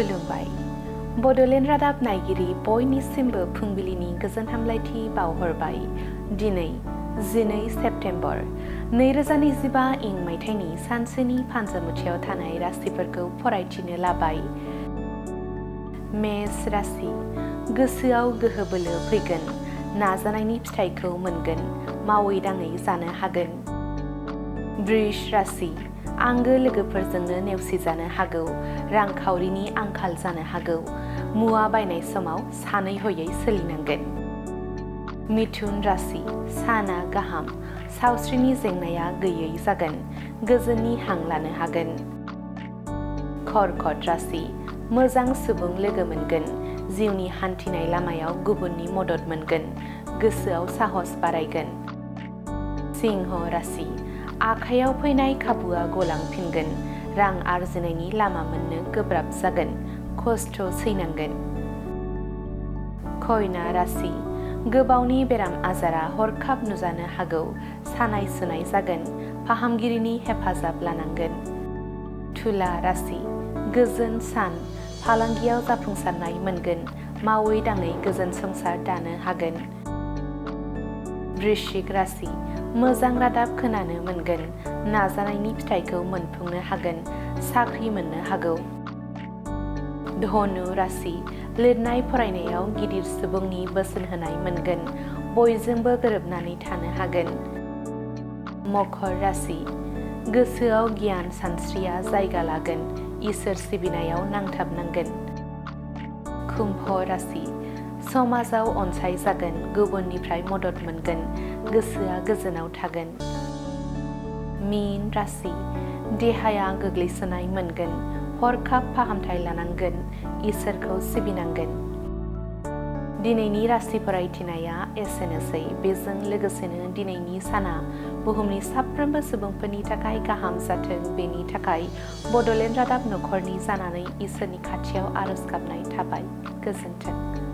खुलुमबाय। बड'लेण्ड रादाब नायगिरि बयनिसिमबो फुंबिलिनि गोजोन हामलायथि बावहरबाय। दिनै 12 सेप्तेम्बर 2025 इं मायथाइनि सानसेनि फानजामुथियाव थानाय राशिफोरखौ फरायथिनो लाबाय। मेष राशि, गोसोआव गोहो बोलो फैगोन, नाजानायनि फिथाइखौ मोनगोन, मावै दाङै जानो हागोन। वृष राशि, आंगो लोगोफोरजोंनो नेवसिजानो हागौ, रांखावरिनि आंखाल जानो हागौ, मुवा बायनाय समाव सानै हयै सोलिनांगोन। मिथुन राशि, साना गाहाम, सावस्रिनि जेंनाया गैयै जागोन, गोजोननि हां लानो हागोन। कर्कट राशि, मोजां सुबुं लोगो मोनगोन, जिउनि हान्थिनाय लामायाव गुबुननि मदद मोनगोन, गोसोआव साहस बारायगोन। सिंह राशि, आखायाव फैनाय खाबुआ गलांफिनगोन, रां आरजिनायनि लामा मोननो गोब्राब जागोन, खस्थ' सैनांगोन। कन्या राशि, गोबावनि बेराम आजारा हरखाब नुजानो हागौ, सानाय सुनाय जागोन, फाहामगिरिनि हेफाजाब लानांगोन। तुला राशि, गोजोन सान, फालांगियाव जाफुंसारनाय मोनगोन, मावै दाङै गोजोन संसार दानो हागोन। वृश्चिक राशि, मोजां रादाब खोनानो मोनगोन, नाजानायनि फिथाइखौ मोनफुंनो हागोन, साख्रि मोननो हागौ। धनु राशि, लिरनाय फरायनायाव गिदिर सुबुंनि बोसोन होनाय मोनगोन, बयजोंबो गोरोबनानै थानो हागोन। मकर राशि, गोसोआव गियान सानस्रिया जायगा लागोन, इसोर सिबिनायाव नांथाबनांगोन। कुम्भ राशि, समाजाव अनसाय जागोन, गुबुननिफ्राय मदद मोनगोन, गोसोआ गोजोनाव थागोन। मीन राशि, देहाया गोग्लैसोनाय मोनगोन, हरखाब फाहामथाय लानांगोन, इसोरखौ सिबिनांगोन। दिनैनि राशि फरायथिनाया एसेनोसै। बेजों लोगोसेनो दिनैनि साना बुहुमनि साफ्रोमबो सुबुंफोरनि थाखाय गाहाम जाथों, बेनि थाखाय बड'लेण्ड रादाब नखरनि जानानै इसोरनि खाथियाव आरज गाबनाय थाबाय। गोजोन्थों।